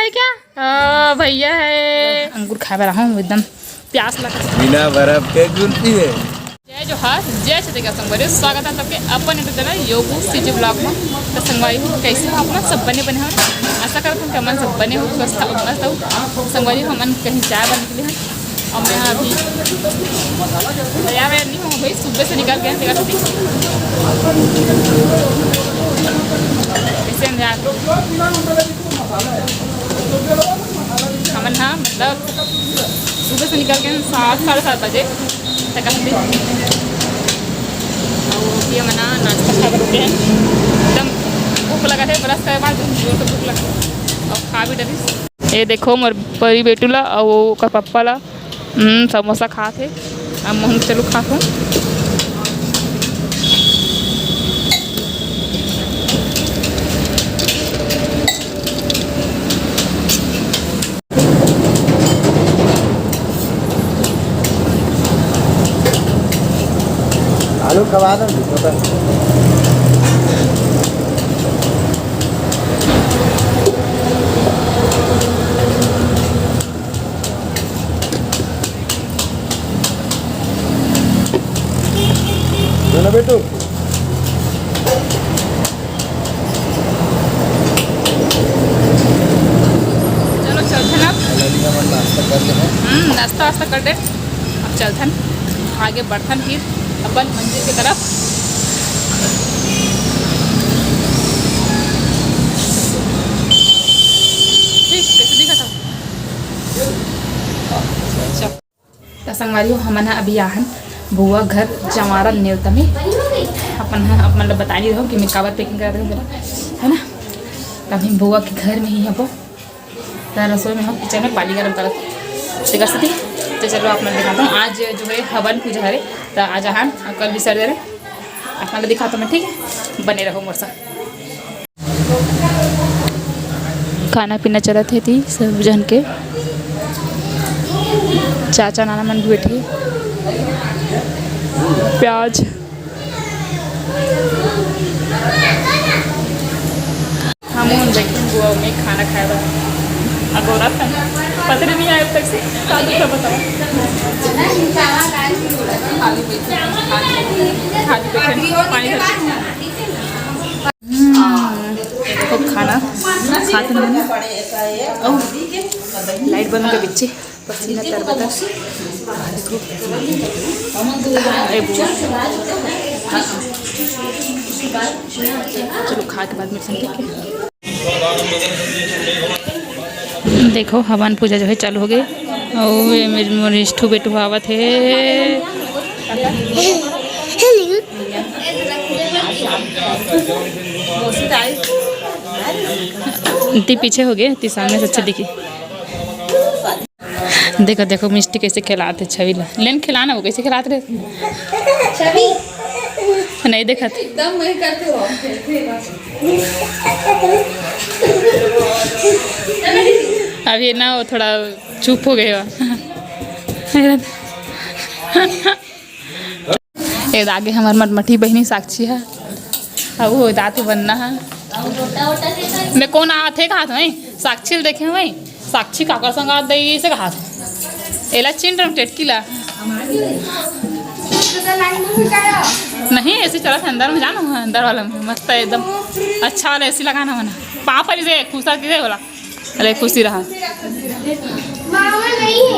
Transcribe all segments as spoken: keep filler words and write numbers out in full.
है क्या? आ, भैया है। अंगूर खाए बर आहूँ, एकदम प्यास लगा। बिना बर्फ के कुल्फी है। जय जोहार, जय छत्तीसगढ़ संगवारी, स्वागत है सबके अपन YouTube चैनल योगू सीजी ब्लॉग में। तो संगवारी हो, कैसे हो आप मन? सब बने बने हो? आशा करत हूँ कि हमन सब बने हो, स्वस्थ हो, मस्त हो। संगवारी हो, हमन कहीं चाय बन निकले हैं और मैं यहाँ अभी तैयार वैयार नहीं हूँ भाई, सुबह से निकल गए हैं, देखा तो कैसे अंधेरा। हमन हा मतलब सुबह से निकल के सात, साढ़े सात बजे तक हमन, अउ अभी हमन हा नाश्ता खा के रुके हैं। एकदम भूख लगा है, ब्रश करे बाद जोर से भूख लगा और खा भी डरिस। ये देखो मोर परी बेटू ला अउ ओकर पप्पा ला। हम्म, समोसा खात हे। अब महूँ चलू खात हूँ। आलू खवा दो, छोटा। बोलो बेटू। चलो चलथन अब। Finally हमन नाश्ता कर ले हन। हम्म, नाश्ता वास्ता कर दे। अब चलथन, आगे बढ़थन फिर अपन मंजिल के तरफ। ठीक, कैसे दिखत हूँ? अच्छा। त संगवारी हो, हमन ह अभी आहन बुआ घर जंवारा नेवता में। अपन ह, अपन ल बता नहीं रहो कि मैं काबर packing करत हूँ, है ना? त अभी बुआ के घर में ही हबो। त रसोई में हो, kitchen में पानी गरम करत। ठीक है सती, तो चलो आप मन दिखाता हूँ। आज जो है हवन पूजा हरे, त आज आहन, कल विसर्जन है। आप मन ल दिखाता हूँ मैं, ठीक है, बने रहो मोर साथ। खाना पीना चलत हे ती सब झन के, चाचा नाना मन भी बैठे, प्याज। हम उन बैठे बुआ में खाना खाए बर। अगोरा था, पता नहीं आए अब तक से का दुख है बताओ। खाली बैठे, खाली बैठे, पानी धर। हम्म, तो खाना खात हन। अउ लाइट बंद कर बिच्चे, पसीना तरबतर। ए बुआ। चलो, खा के बाद में ठीक है। देखो, हवन पूजा जो है चालू हो गई। अउ ये मेरे मोर इष्टू बेटू आवत हे। इतनी पीछे हो गए, इतनी सामने से अच्छे दिखी। देखो, देखो, मिष्टी कैसे खिलात हे छवि ला। लेन खिलाना, वो कैसे खिलात रहे? छवि। नहीं देखत। एकदम मैं करते हो। अभी ना वो थोड़ा चुप हो गए हो। ए आगे हमर मटमटी बहिनी साक्षी है। अब वो दांत बनना है। मैं कौन आथे कहा था, साक्षी ल देखे हूँ, साक्षी काकर संग आत दई से कहा था। एला चिन रम टेटकी ला। नहीं, ऐसे चला था अंदर में, जाना हुआ अंदर वाला में, मस्त है एकदम। अच्छा वाला एसी लगाना होना। पाँव परी से खुसा की दे बोला। अरे खुशी रहा।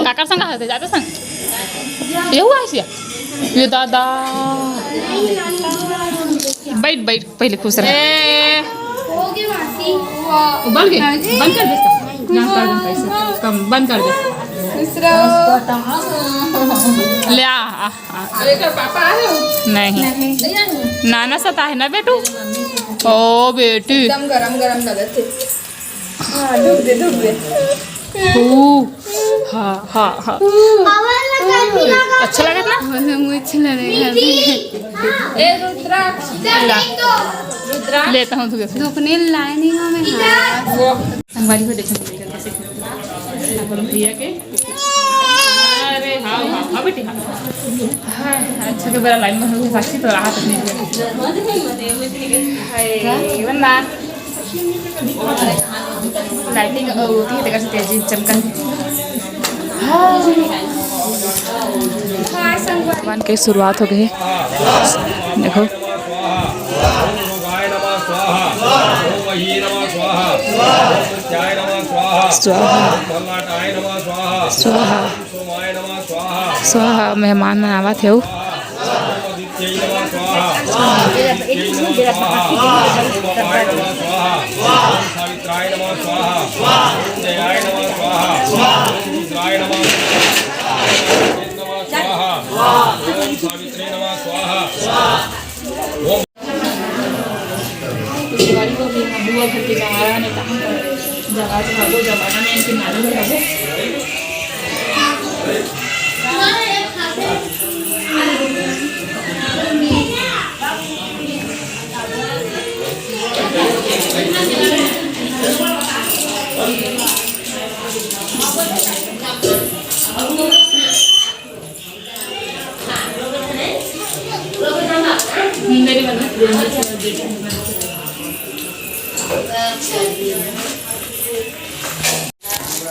काकर संग आते, जाते संग? ये हुआ ऐसी? ये दादा। बैठ, बैठ, पहले खुश रह। ए। उबल गए? बंद कर दे इसका। ना, कर दे इसका। कम, बंद कर दे। ले आ, आ, आ। अरे, का पापा आए हो? नहीं। नहीं। नाना सता है ना बेटू? ओ बेटी। एकदम गरम गरम लगत है। हाँ, ढुक दे, ढुक दे। ओ, हाँ, हाँ, हाँ। अच्छा लगत ना? मुझे अच्छा लगेगा। ए रुद्रा, इधर देख तो। रुद्रा। लेता हूँ तुझे। दुखने लाइनिंग में, हाँ। संगवारी हो, देखो कैसे अपन भैया के। अरे हाँ, हाँ, हाँ बेटी, हाँ। हाँ, अच्छा के बड़ा लाइन में हो, साक्षी तो रहा तक नहीं। हाय, वंदना। लाइटिंग होती है, तेकर से तेजी चमकन। भगवान के शुरुआत हो गई है। देखो। स्वाहा। स्वाहा। मेहमान मन आवत हे।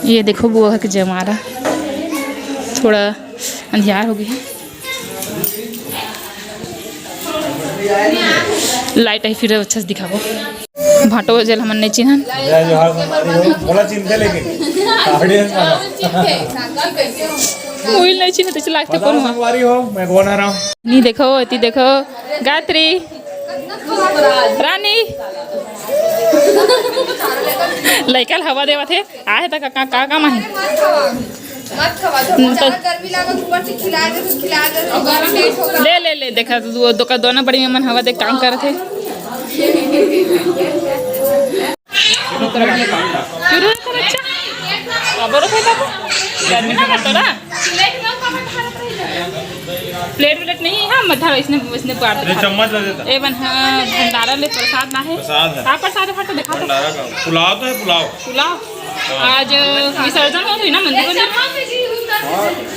ये देखो बुआ के जयमाला, थोड़ा अंधियार हो गई है। लाइट आई फिर अच्छा से दिखाबो। भाटो जेला हमन नहीं चिन्हन। जय जोहार संगवारी हो। मोला चिन्हथे लेकिन audience वाला। मोला नहीं चिन्हथे, चला के पता कौन हो हुआ? संगवारी हो, मैं कौन आ रहा हूँ। नहीं देखो, एती देखो, गायत्री, रानी, लइका ल हवा देवत हे। आहे त का, का, का काम आहे? मत खवा, मत खवा, हम्म, तो ज्यादा गर्मी लागत, ऊपर से खिला दे, खिला दे, तो गर्म पेट होगा। ले, ले, ले, देखा, दो, दो का दोनों बड़ी मन हवा दे काम करत हे। शुरू कर अच्छा। अब रखो बाबू। गर्मी ना करतो ना। प्लेट व्लेट नहीं है, हम धर इसने, इसने बार ये चम्मच ला देता। ए बन, हाँ, भंडारा ले प्रसाद ना है। प्रसाद है। का प्रसाद है, फट दिखा तो। भंडारा का पुलाव तो है, पुलाव। पुलाव। आज विसर्जन हो रही ना मंदिर में?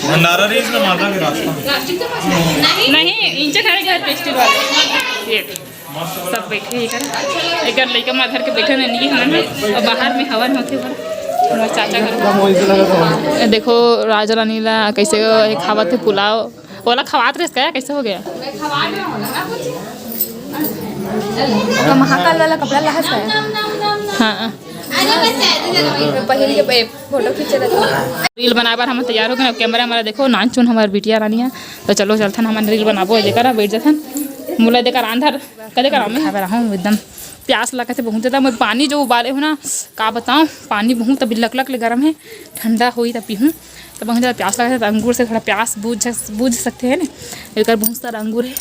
भंडारा रही इसमें माता के रास्ता। नहीं, इनके घर, घर फेस्टिवल। ये सब बैठे ही कर। एक लइका माँ धर के बैठे नहीं हमन, और बाहर में हवन होते पर हमारे चाचा घर। देखो राजा रानी ला कैसे एक खावत है पुलाव। ओला खवात रहिस का? कैसे हो गया? ओकर महाकाल वाला कपड़ा लाहस का? हाँ। पहिन के ए, फोटो खींचे रहिस। रील बनाए बर हम तैयार हो गए। कैमरा हमारा देखो, नान चुन हमार बिटिया रानी है। तो चलो चलथन हमन रील बनाबो। जेकर बैठ जथन, मुला देकर आंधर कदे कराओ मैं? खाए बर आहूँ, एकदम प्यास लागत हे बहुत ज्यादा। मैं पानी जो उबाले हूँ ना, का बताऊँ, पानी बहुत अभी लकलक ले गरम है, ठंडा होई तब पीहूँ। तो बहुत ज्यादा प्यास लागत हे, तो अंगूर से थोड़ा प्यास बुझ, बुझ सकते हैं ना। एकर बहुत सारा अंगूर है,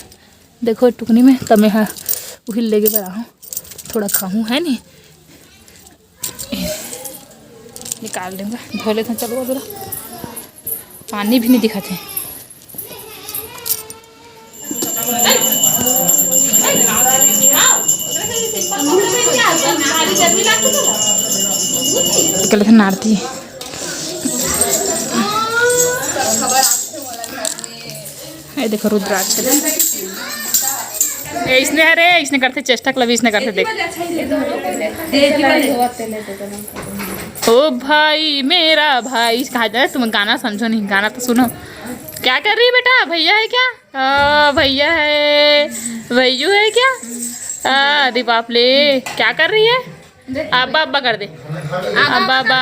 देखो टुकनी में, तब मैं हा उही लेगे बर आहूँ, थोड़ा खाहूँ, है नी। निकाल देंगे, धो लेते हैं। चलो जरा, पानी भी नहीं दिखाते। कल थे नारती। ये देखो रुद्राक्ष। ए, इसने, अरे, इसने करते चेष्टा कला भी इसने करते देख। ओ भाई, मेरा भाई, कहा जाए, तुम गाना समझो नहीं, गाना तो सुनो। क्या कर रही है बेटा? भैया है क्या? आ, भैया है, भैयू है क्या? आ, अरे बाप ले, क्या कर रही है? अब्बा, अब्बा कर दे। अब्बा, अब्बा।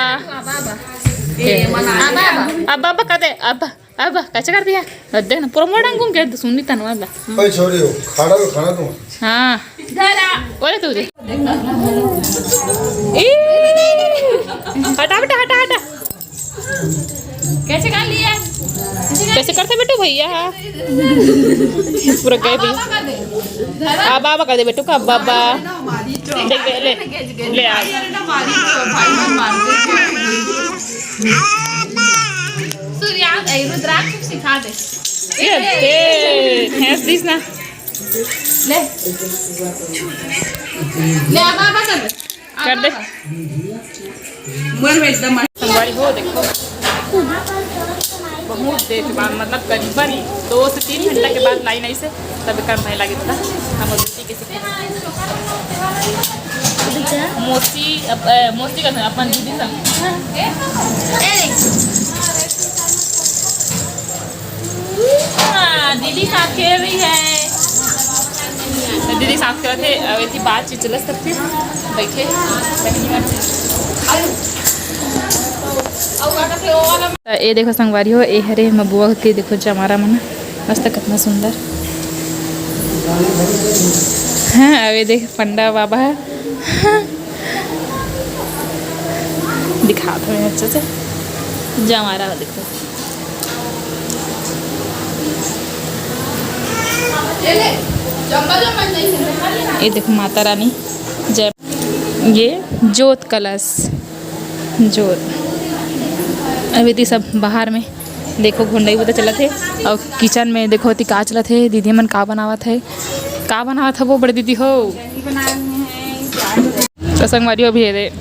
अब्बा, अब्बा कर दे, अब्बा। अब कैसे कर दिया? अब देख ना, पूरा मोड़ा घूम के सुननी तनवा ला। ओए छोरी हो, खाड़ा लो, खाड़ा तुम। हाँ। धरा। बोले तू दे। ई! हटा बेटा, हटा, हटा। कैसे कर लिया? कैसे करते बेटू भैया? हाँ। पूरा गए भैया। अब बाबा कर दे बेटू का, बाबा। देख, ले, ले, ले आ। सूर्या, ए, रुद्राक्ष सिखा दे। ये, ये, फेंस दीस ना। ले। ले, अब बाबा कर दे। कर दे। मन में एकदम संगवारी हो, देखो, बहुत देर के बाद, मतलब, करीबन दो से तीन घंटा के बाद लाइन आई से, तब एकर मैं लगे था। हम अभी के मौसी, अप-, अ, मौसी का अपन दीदी संग। हाँ, दीदी साथ खेल रही है। तो दीदी साथ खेलत हे, अब एती बातचीत चलत सब फिर बैठे। तो ये देखो संगवारी हो, ये हरे मबुआ के देखो जमारा मन। मस्त, कितना सुंदर। हाँ, अबे देख पंडा बाबा ह। हाँ। दिखात हवे अच्छा से। जमारा देखो। ये देखो माता रानी। जय। ये जोत कलश। जोत। अभी ती सब बाहर में। देखो, घुंडई बुता चलत हे। अउ किचन में देखो, एती का चलत हे, दीदी मन का बनावत हे, का बनावत हे वो बड़े दीदी हो। तो संगवारी हो, अभी ये दे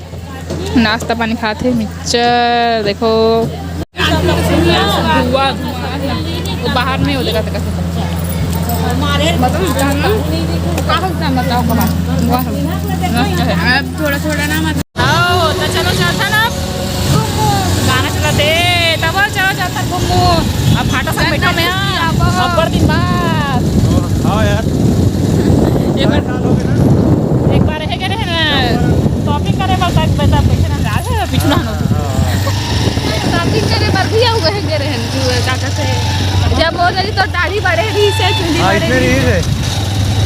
नाश्ता पानी खात हे, मिक्सचर देखो, धुआं, धुआं, वो बाहर में वो देखा, देखा। मतलब, का होता है, बताओ, कमा। वाह, मस्त है। अब थोड़ा, थोड़ा ना, मतलब, आओ, तो चलो, चलथन अब घूमू। गाना चलत हे, तब चलो, चलथन घूमू। अब भाटा संग बैठा मैं, हाँ। अब्बड़ दिन बाद। हाँ यार। एक बार, एक बार रह गए रहे ना, shopping करे बर तक बता, बैठे ना, आ गए, पीछू ना हो। Shopping करे बर भी आऊ गए, गए रहे, का कहते हैं, जब वो रही तो दाढ़ी बड़े रही से, चुंदी हाँ, बड़े इसमें रही। रही है,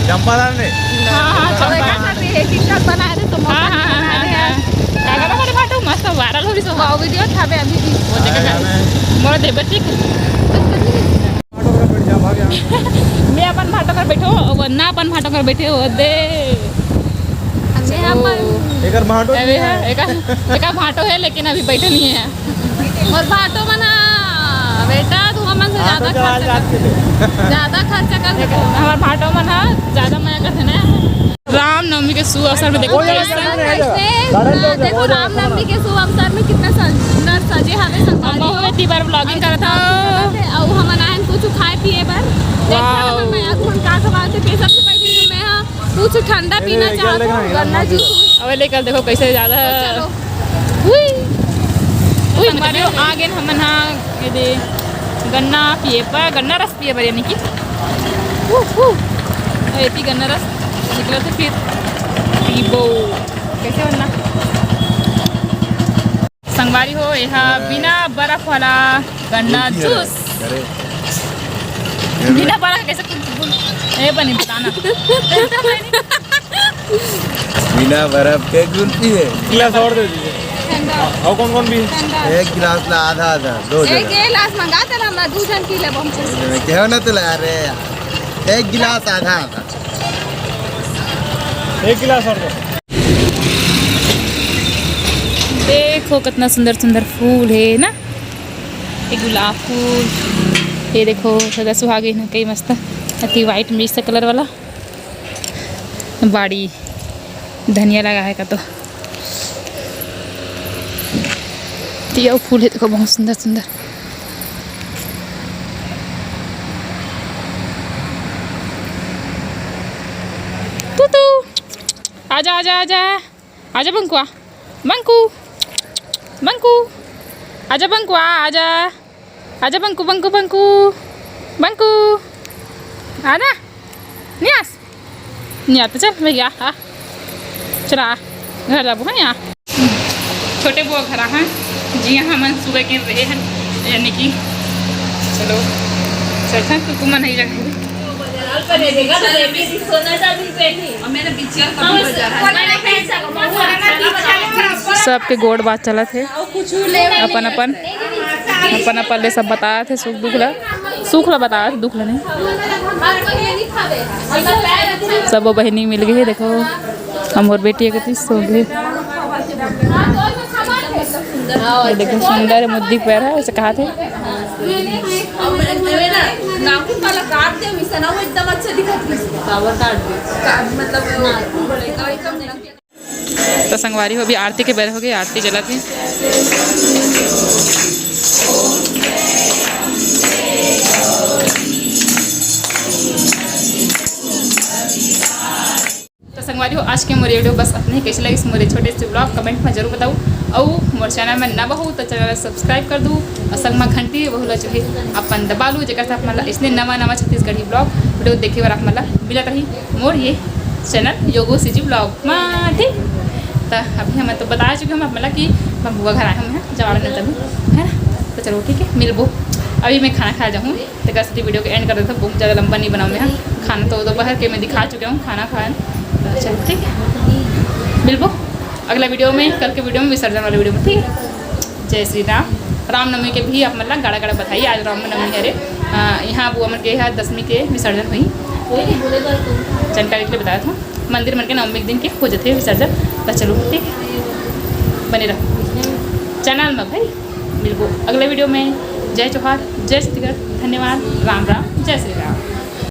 चंपारण में। हाँ, हाँ, तो चंपारण। एक साथ ये टी-शर्ट बना रहे, तो मौका हाँ, हाँ, नहीं बना हाँ, रहे हाँ। हैं। का कहता हमारे भाटो मस्त viral हो रही सो। वो video था बे अभी भी। वो देखे जा। हाँ, हाँ। मोर देवर जी। मैं अपन भाटो कर बैठो, वो ना अपन भाटो कर बैठे हो दे। अरे हम एकर भाटो अरे नहीं है। एकर, एकर भाटो है, लेकिन अभी बैठे नहीं है। और भाटो मना बेटा, तू हमन से भाटो ज्यादा के आवाज खर्चा रात कर, के दे। ज्यादा खर्चा कर देते हो। हमार भाटो मन ह ज्यादा मया करथे ना। रामनवमी के शुभ अवसर में देखो वो कैसे कैसे, अ, देखो, रामनवमी के शुभ अवसर में कितना सुंदर सजे हवे संगवारी हो। बहुत ही बार vlogging करत हव। अउ हमन आयन कुछ खाए पिए बर। देखो वाओ। हमन में अगुन का खवाथे, पेशर से बैठी हूँ मैं, हाँ, कुछ ठंडा पीना चाहत हूँ, गन्ना जूस। अबे लेकर देखो कैसे ज्यादा। चलो। हुई। हुई, संगवारी हो, आ गेन हमन हा, ये दे, गन्ना पिए बर, गन्ना रस पिए बर, यानी कि। हू, हू। अउ एती गन्ना रस निकलत हे, फिर पीबो। कैसे बनना? संगवारी हो, एहा अरे। बिना बर्फ वाला गन्ना गुल्फी है। जूस। अरे। बिना बर्फ कैसे गुल-, गुल-, ए बनी बताना। बिना बर्फ के गुल्फी है। गिलास और दे दीजिए। ठंडा। और कौन कौन भी? ठंडा। एक गिलास ला आधा आधा, दो एक जना। गिलास मंगा दे ना, मैं दू जन पी लेबो हम। कहो ना तो ला, अरे यार। एक गिलास आधा आधा। एक गिलास और दो। देखो कितना सुंदर सुंदर फूल है ना, ये गुलाब फूल, ये देखो सदा सुहागिन है कई मस्त, अति white mix colour वाला। बाड़ी धनिया लगा है का तो, तो ये फूल है देखो बहुत सुंदर सुंदर। तू तू आजा आजा आजा। आजा बंकुआ, बंकू, बंकू, आजा बंकुआ, आजा, आजा बंकू, बंकू, बंकू, बंकू, आना, नहीं आस, नहीं आता, चल मैं गया, आ, चला, आ, घर जाबो, हाँ, यहाँ। छोटे बुआ घर, हाँ, जी, यहाँ मन सुबह के रहे हैं, यानी कि, चलो, चलता, कुकुमा नहीं लगा। सबके गोड़ बात चलत हे, अपन अपन, अपन अपन ले सब बतात हे, सुख दुख ला, सुख ला बतात हे, दुख ला नहीं। सबो बहिनी मिल गे हे, देखो। हम और बेटी एक तीस सो गए। ये देखो, सुंदर है, मुद्दी पैर है, ऐसे कहा थे। नाखून वाला काट दे, वैसे ना वो एकदम अच्छा दिखत है। पावर काट दे। काट, मतलब, नाखून बड़े, एकदम, एकदम। तो संगवारी हो, अभी आरती के बेर हो गई, आरती जलत है। तो संगवारी हो, आज के मोर video बस अतने ही। कइसे लगिस मोर ये छोटे से vlog, comment में जरूर बताओ। अउ मोर channel में नवा हो तो channel ला subscribe कर दू, अउ संग में घंटी वहू ला जो हे अपन दबा लू, जेकर से आप मन ला इसने नवा नवा छत्तीसगढ़ी vlog video देखे बर आप मन ला मिलत रही मोर ये channel योगो CG vlog में। ठीक, त अभी हम तो बता चुके हन आप मन ला कि हम बुआ घर आए हन, जवान ने तभी, है ना? तो चलो ठीक है, मिलबो। अभी मैं खाना खाए जाहूँ, तेकर सेती video के end कर देथों। बहुत ज़्यादा लंबा नहीं बनाऊँ मैं, हाँ। खाना तो दोपहर के मैं दिखा चुके हूँ, खाना खाए। तो चलो ठीक है, मिलबो अगला video में, कल के video में, विसर्जन वाले video में, ठीक है। जय श्री राम। रामनवमी के भी आप मन ला गाड़ा गाड़ा बधाई। आज रामनवमी हरे, अ, यहाँ बुआ मन के यहाँ दसमी के विसर्जन होही, ठीक है। जानकारी के लिए बतावत हूँ, मंदिर मन के नवमी के दिन के हो जाथे विसर्जन। तो चलो ठीक है, बने रहो channel में भाई, मिलबो अगले video में। जय जोहार, जय छत्तीसगढ़, धन्यवाद, राम राम, जय श्री राम।